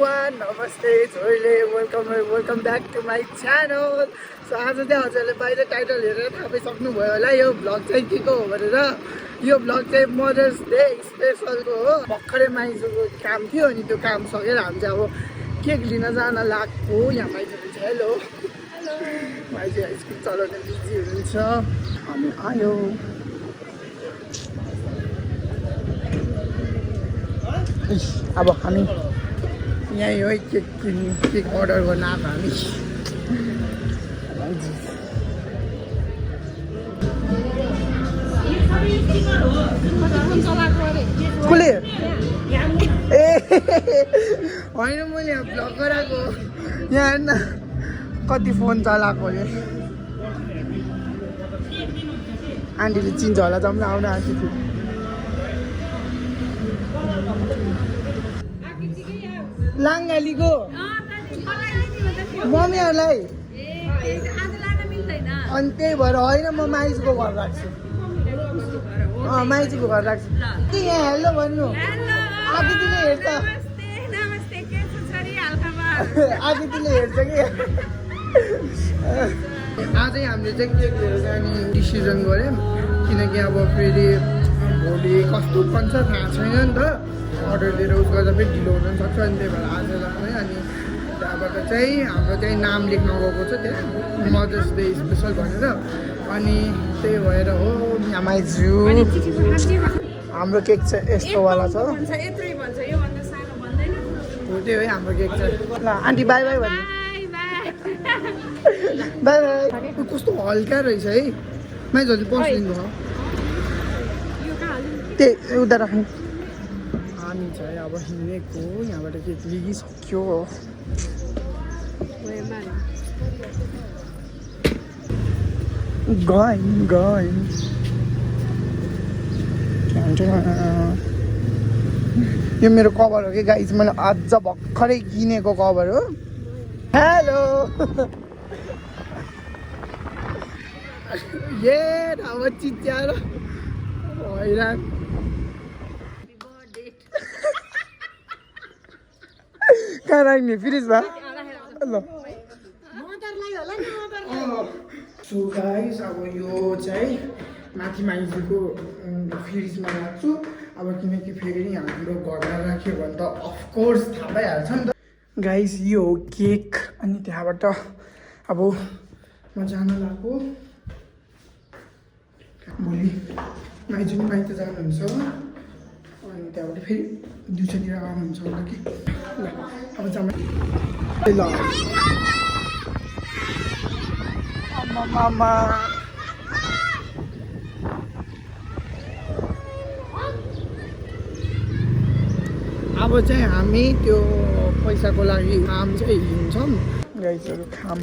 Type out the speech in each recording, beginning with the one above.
everyone, namaste, जोइले welcome back to my channel. So आज चाहिँ हजुरले बाहिर टाइटल हेरेर थाहा पाइसक्नुभयो होला यो भ्लग चाहिँ के को हो भनेर। यो भ्लग चाहिँ मदर्स डे स्पेसलको हो। भर्खरै माइजूको काम थियो अनि त्यो काम सकेर हामी चाहिँ अब केक लिन जान लाग्यो। यहाँ माइजू हुन्छ। हेलो हेलो माइजू स्कुल चलाउन बिजी हुनुहुन्छ। हामी आयो। अब हामी यहीँ हो केक अर्डर गर्न आएको हामी। कसले ए होइन मैले यहाँ भ्लग गराएको यहाँ हेर्न कति फोन चलाएको अरे। आन्टीले चिन्छ होला जम्मै आउन आँटी थियो। लाङ्गालीको मम्मीहरूलाई अनि त्यही भएर होइन म माइजूको घर राख्छु। माइजूको घर राख्छु। यहाँ हेलो भन्नु आदितीले हेर्छ आदितीले हेर्छ कि। आजै हामीले चाहिँ केक लिएर जाने डिसिजन गऱ्यौँ किनकि अब फेरि भोलि कस्तो भन्छ थाहा छैन नि त। अर्डर दिएर उस गर्दा फेरि ढिलो हुनसक्छ अनि त्यही भएर आज लाने। अनि त्यहाँबाट चाहिँ हाम्रो चाहिँ नाम लेख्न गएको छ त्यहाँ मदर्स डे स्पेसल भनेर। अनि त्यही भएर हो यहाँ माइजू हाम्रो केक चाहिँ यस्तोवाला छ। त्यही हो हाम्रो केक चाहिँ। ल आन्टी बाई बाई भन्नु बाई बाई। कस्तो हल्का रहेछ है माइजूले पर्सिदिनु भयो। त्यही उता राख्नु। हामी चाहिँ अब हिँडेको यहाँबाट केक लिगिसक्यो। गयौँ यो मेरो कभर हो कि गाइस। मैले अझ भर्खरै किनेको कभर हो। हेलो ये अब चिच्याएर हैरान। कहाँ राख्ने फ्रिजमा ल। सो गाइस अब यो चाहिँ माथि माइजूको फ्रिजमा राख्छु। अब किनकि फेरि नि हाम्रो घरमा राख्यो भने त अफकोर्स थाहा भइहाल्छ नि त। गाइस यो हो केक। अनि त्यहाँबाट अब म जान लाग्यो। भोलि माइजू पनि माइत जानुहुन्छ अनि त्यहाँबाट फेरि दिउँसोतिर आउनुहुन्छ होला कि। ल अब जाम ल मामा अब चाहिँ हामी त्यो पैसाको लागि खाम चाहिँ हिँड्छौँ गाइसहरू। खाम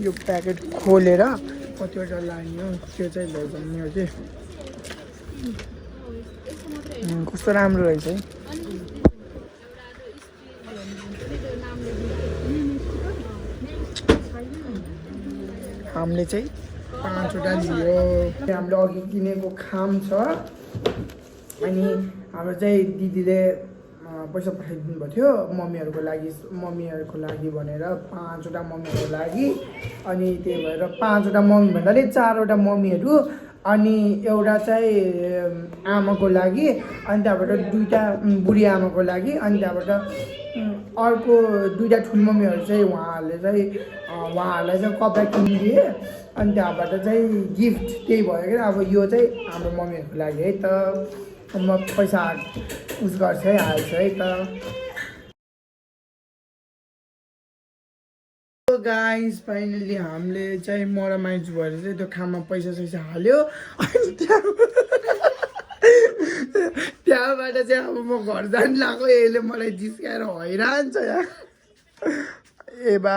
यो प्याकेट खोलेर कतिवटा लाने हो त्यो चाहिँ लैजाने हो कि। कस्तो राम्रो रहेछ है। हामीले चाहिँ 5वटा लियो। हामीले अघि किनेको खाम छ। अनि हाम्रो चाहिँ दिदीले पैसा पठाइदिनु भएको थियो मम्मीहरूको लागि भनेर 5वटा मम्मीहरूको लागि। अनि त्यही भएर 5वटा मम्मी भन्नाले 4वटा मम्मीहरू अनि एउटा चाहिँ आमाको लागि। अनि त्यहाँबाट 2टा बुढी आमाको लागि। अनि त्यहाँबाट अर्को 2टा ठुलो मम्मीहरू चाहिँ उहाँहरूलाई चाहिँ कपडा किनिदिए। अनि त्यहाँबाट चाहिँ गिफ्ट त्यही भयो क्या। अब यो चाहिँ हाम्रो मम्मीहरूको लागि है त। म पैसा उस गर्छु है हाल्छु है त। गाइस फाइनली हामीले चाहिँ म र माइजू भएर चाहिँ त्यो खाममा पैसा सैसा हाल्यो। अनि त्यहाँबाट चाहिँ अब म घर जानु लाग्यो। यसले मलाई जिस्काएर हैरान छ यहाँ। ए बा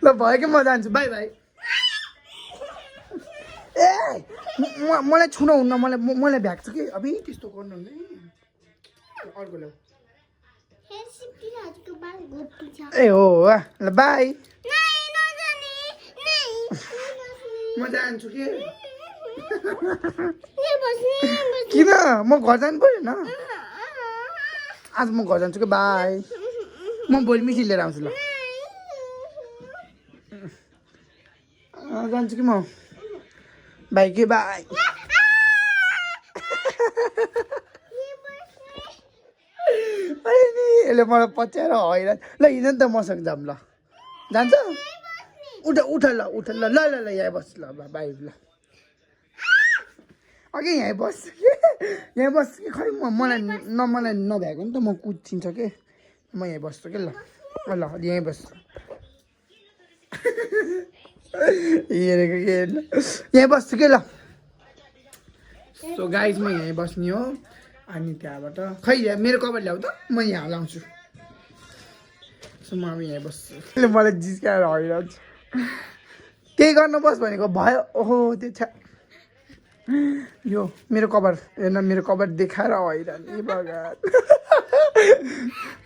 ल भयो कि म जान्छु बाई बाई। ए मलाई छुन हुन्न मलाई भ्याक्छु कि अब त्यस्तो गर्नुहुन्न है। अर्को ल्याऊ। ए हो ल बाई। म जान्छु कि किन म घर जानु पऱ्यो न आज म घर जान्छु कि बाई म भोलि मिठी लिएर आउँछु ल जान्छु कि म बाई के बाई यसले मलाई पच्याएर हैरान ल हिँड नि त मसँग जाऊँ ल जान्छ उठ उठ ल उठ ल ल ल ल यहाँ बस ल बाई ल अघि यहीँ बस यहाँ बस कि खै मलाई नभ्याएको नि त म कुद्छिन्छ कि म यहीँ बस्छु कि ल ल यहीँ बस्छु हेरेको के यहीँ बस्छु कि ल सो गाइज म यहीँ बस्ने हो अनि त्यहाँबाट खै मेरो कभर ल्याऊ त म यहाँ लाउँछु सो म अब यहीँ बस्छु त्यसले मलाई जिस्काएर हैरान्छ केही गर्न बस भनेको भयो ओहो त्यो छ यो मेरो कभर हेर्न मेरो कभर देखाएर हैरान ए भगवान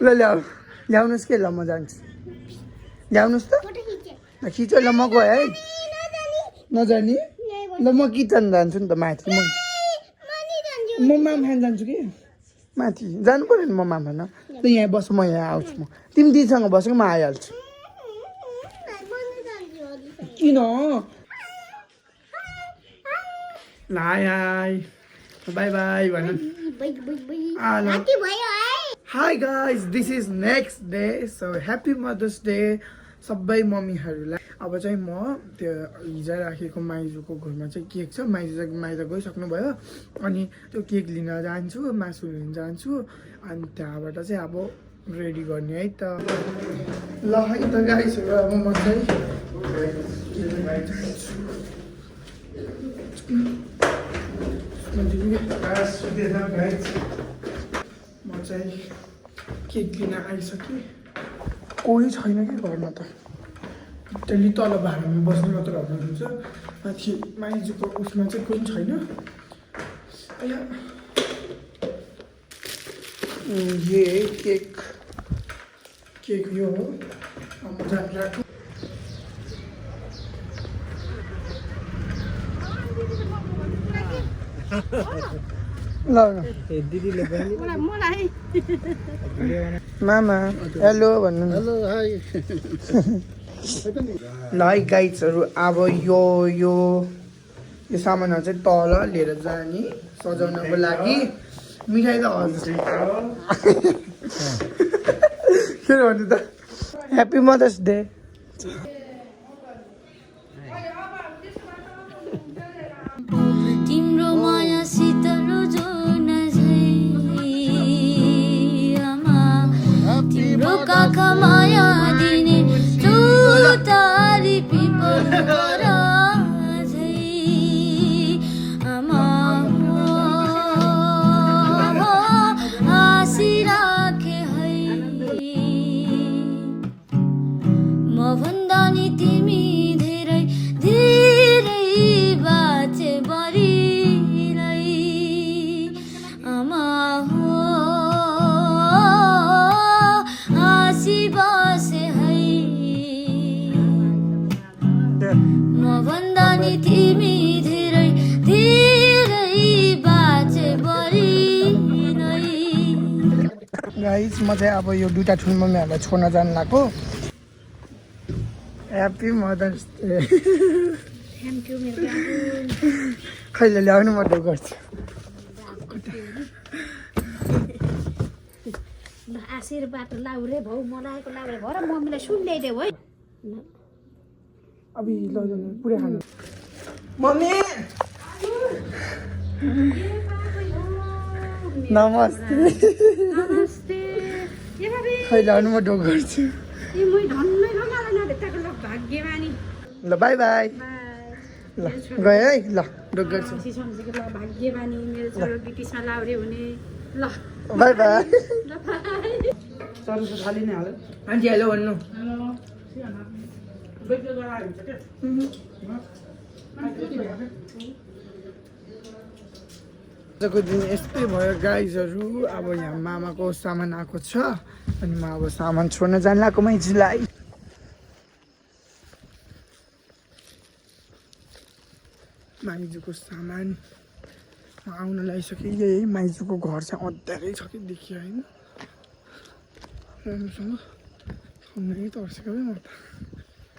ल ल्याउनुहोस् के ल म जान्छु ल्याउनुहोस् त खिच्यो ल म गएँ है नजाने ल म किचन जान्छु नि त माथि म माम खान जान्छु कि माथि जानु पऱ्यो नि म माम खान त यहाँ बस म यहाँ आउँछु म तिमी दिदीसँग बस कि म आइहाल्छु किन ल हाई बाई बाई भन hi guys this is next day so happy mother's day सबै मम्मीहरूलाई अब चाहिँ म त्यो हिजो राखेको माइजूको घरमा चाहिँ केक छ माइजू चाहिँ माइज गइसक्नु भयो अनि त्यो केक लिन जान्छु मासु लिन जान्छु अनि त्यहाँबाट चाहिँ अब रेडी गर्ने है त ल है त गाइसहरू अब म चाहिँ म चाहिँ केक लिन आइसकेँ कोही छैन कि घरमा त त्यसले तल भाडामा बस्ने मात्र हुनुहुन्छ माथि माइजूको उसमा चाहिँ कोही छैन ये केक यो हो म जान राख्छु ल दिदीले मामा हेलो भन्नु हेलो हाई ल है गाइड्सहरू अब यो सामानहरू चाहिँ तल लिएर जाने सजाउनको लागि मिठाई त हजुर के भन्नु त ह्याप्पी मदर्स डे तिम्रो माया शीतलो जो नझै आमा तिम्रो काखा माया दिने चौतारी पिपल झै आमा आशी राखे है म भन्दा नि तिमी धेरै धेरै बाँचे बरिलाई आमा हो हाँसी बसे है म भन्दा नि तिमी धेरै धेरै बाँचे बरिलाई गाइस म चाहिँ अब यो दुईटा ठुलो मम्मीहरूलाई छोड्न जानु लाग्यो happy mother's day thank you मेरो खैले ल्याउनु म ढोक गर्छु आशीर्वाद लाउरे भाउ मनाएको लाउरे भयो र मम्मीलाई सुन्दैदेऊ है अब ल पुरै खानु मम्मी नमस्ते नमस्ते ए भाबी खै ल्याउनु म ढोक गर्छु ए मै धन्नै रगाला नभेट्टाको ल भाग्यमानी ल बाई बाई ल गएँ है ल ढोक गर्छु खुसी सम्झेको ल भाग्यमानी मेरो छोरो ब्रिटिसमा लाउरे हुने ल बाई बाई ल बाई सर त खाली नै हाल्यो आन्टी हेलो भन्नु आजको दिन यस्तै भयो गाइजहरू अब यहाँ मामाको सामान आएको छ अनि म अब सामान छोड्न जान लाग्यो माइजूलाई माइजूको सामान आउन लागिसक्यो। यही माइजूको घर चाहिँ अँध्यारै छ कि देखियो होइन, राम्रोसँग नै तर्सेको क्या म त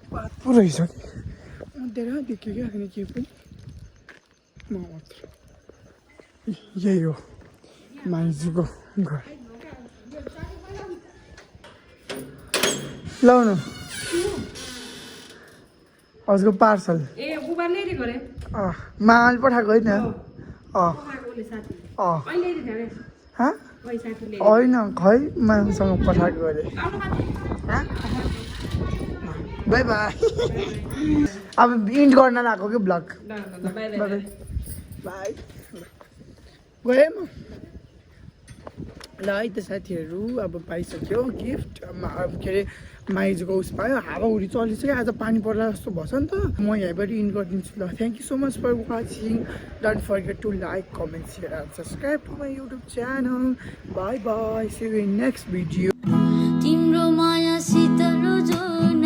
पातपो रहेछ कि अँध्यारै देखियो क्या अनि के पनि म मात्र। यही हो माइजूको घर। लाउनु हजुरको पार्सल मामाले पठाएको होइन होइन खै मामासँग पठाएको अरे। By by. अब इन्ड गर्न लाग्यो कि ब्लग। बाई बाई गएँ म। ल है त साथीहरू अब पाइसक्यो गिफ्ट। के अरे माइजूको उस पायो। हावाहुरी चलिसक्यो आज पानी पर्ला जस्तो भएछ नि त। म यहीँबाट इन गरिदिन्छु ल। Thank you so much for watching. Don't forget to like comment share and subscribe to my YouTube channel. Bye bye, see you in next video. तिम्रो माया शीतल जुन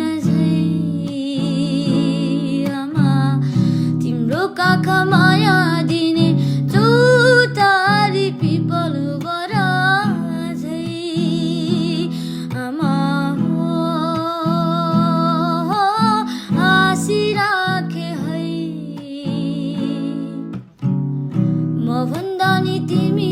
आमा तिम्रो काखा माया दिने चौतारी पिपल बरा आमा आशी राखे है म भन्दा नि तिमी